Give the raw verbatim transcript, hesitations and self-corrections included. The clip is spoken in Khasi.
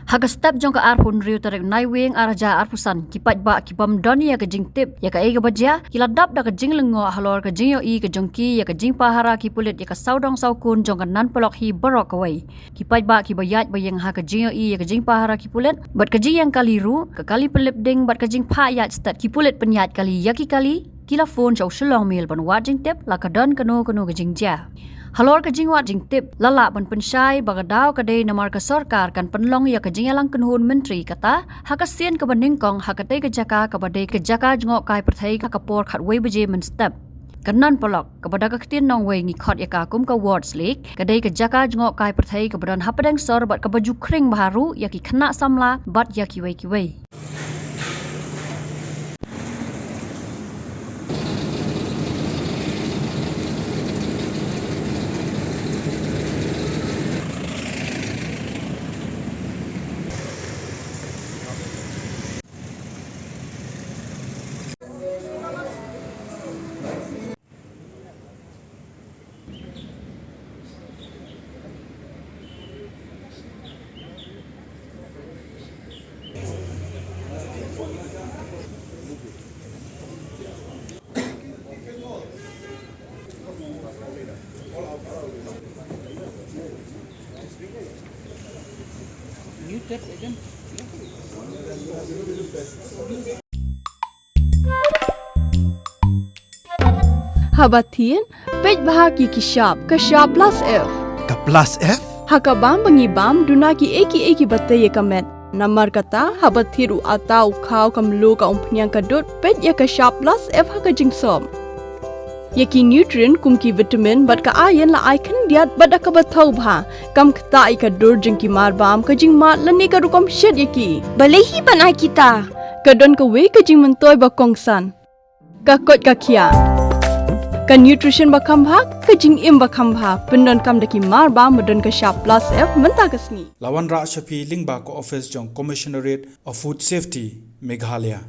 Ha ka step jong ka arphew hynriew tarik Naiwieng arhajar arphew san, ki paidbah ki bym don ïa ka jingtip ïa kaei kaba jia, ki la dap da ka jinglyngngoh halor ka jingïohi ka jong ki ïa ka jingpahara ki pulit ïa ka sawdong sawkun jong ka Nan Polok hi baroh kawei. Ki paidbah kiba ïaid ba ïeng ha ka jingïohi ïa ka jingpahara ki pulit bad ka jingïeng kali ruh, ka kali pynlip ding bad ka jingphah ïaid stet ki pulit pynïaid kali ïa ki kali, ki la phone sha u Shillong Mail ban wad jingtip la ka don kano kano ka jingjia. Halor ka jingwad jingtip, la lah ban pynshai ba ka daw ka dei namar ka sorkar kan pynlong ïa ka jingïalang kynhun myntri kata ha ka sien kaba nyngkong ha katei ka jaka kaba dei ka jaka jngohkai pyrthei ha ka por khatwei baje mynstep. Ka Nan Polok, kaba da ka ktien nongwei ngi khot ïa ka kum ka Wards Lake, ka dei ka jaka jngohkai pyrthei kaba don hapdeng sor bad kaba ju khring bha ruh ïa ki khynnah samla bad ïa kiwei kiwei. Haba thied, peit bha ki ki shap, ka shap plus F. Ka plus F? Ha ka bam ba ngi bam, duna ki ei ki ei kiba tei ïa ka met. Namar kata, haba thied u ata, u khaw, ka mluh, ka umphniang, ka dud, peit ïa ka shap plus F ha ka jingsop. Ïa ki nutrient kum ki vitamin bad ka iron la ai khyndiat bad da kaba thaw bha. Kam ktah ïa ka dur jong ki marbam, ka jingmad lane ka rukom shet ïa ki. Balei hi ban ai kita? Ka don kawei ka jingmyntoi ba kongsan. Ka koit ka khiah. Ka nutrition ba kham bha, ka jingim ba kham bha. Pyndonkam da ki marbam ba don ka shap plus F mynta ka sngi. La wanrah sha phi lyngba ka office jong Commissionerate of Food Safety, Meghalaya.